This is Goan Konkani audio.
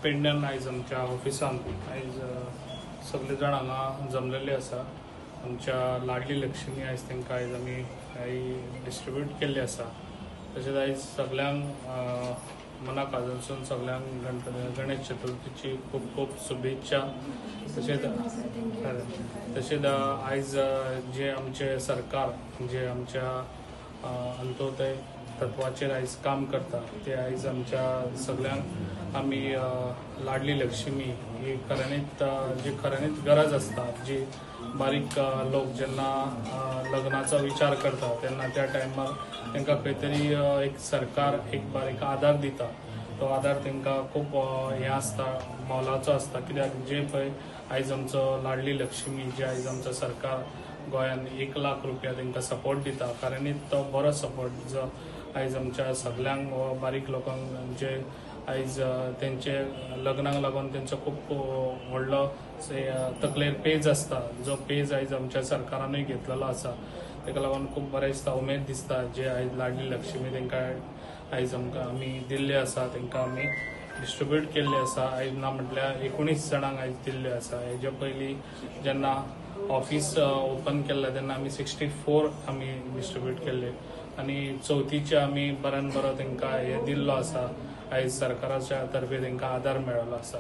पेडण्यान आयज आमच्या ऑफिसांत आयज सगळे जाण हांगा जमलेले आसा. आमच्या लाडली लक्ष्मी आयज तांकां आयज आमी डिस्ट्रिब्यूट केल्ले आसा. तशेंच आयज सगल्यांक मना काळजांतसून सगल्यांक गणेश चतुर्थीची खूब खूब शुभेच्छा. तशेंच तशेंच आयज जे आमचे सरकार जे आमच्या अंत्योदय तत्वाचेर आयज काम करता ते आयज आमच्या सगल्यांक आमी लाडली लक्ष्मी ही खऱ्यांनीच जी खऱ्यांनीच गरज आसता, जी बारीक लोक जेन्ना लग्नाचो विचार करता तेन्ना त्या टायमार तांकां खंय तरी एक सरकार एक बारीक आदार दिता. तो आदार तांकां खूब हें आसता, मोलाचो आसता. कित्याक जे पळय आयज आमचो लाडली लक्ष्मी जे आयज आमचो सरकार गोंयान 1 लाख रुपया तांकां सपोर्ट दिता, खऱ्यांनीच तो बरो सपोर्ट जो आयज आमच्या सगल्यांक बारीक लोकांक जे आयज तेंचे लग्नाक लागून तेंचो खूब व्हडलो तकलेर पेज आसता, जो पेज आयज आमच्या सरकारानूय घेतलेलो आसा. ताका लागून खूब बरें दिसता, उमेद दिसता जे आयज लाडली लक्ष्मी तांकां आयज आमकां आमी दिल्ले आसा, तांकां आमी डिस्ट्रिब्यूट केल्ले आसा. आयज ना म्हटल्यार 19 जाणांक आयज दिल्ले आसा. हेजे पयलीं जेन्ना ऑफिस ओपन केल्लें तेन्ना आमी 64 आमी डिस्ट्रिब्यूट केल्ले आनी चवथीचे आमी बऱ्यान बरो तांकां हें दिल्लो आसा. आयज सरकाराच्या तर्फे तांकां आदार मेळ्ळो आसा.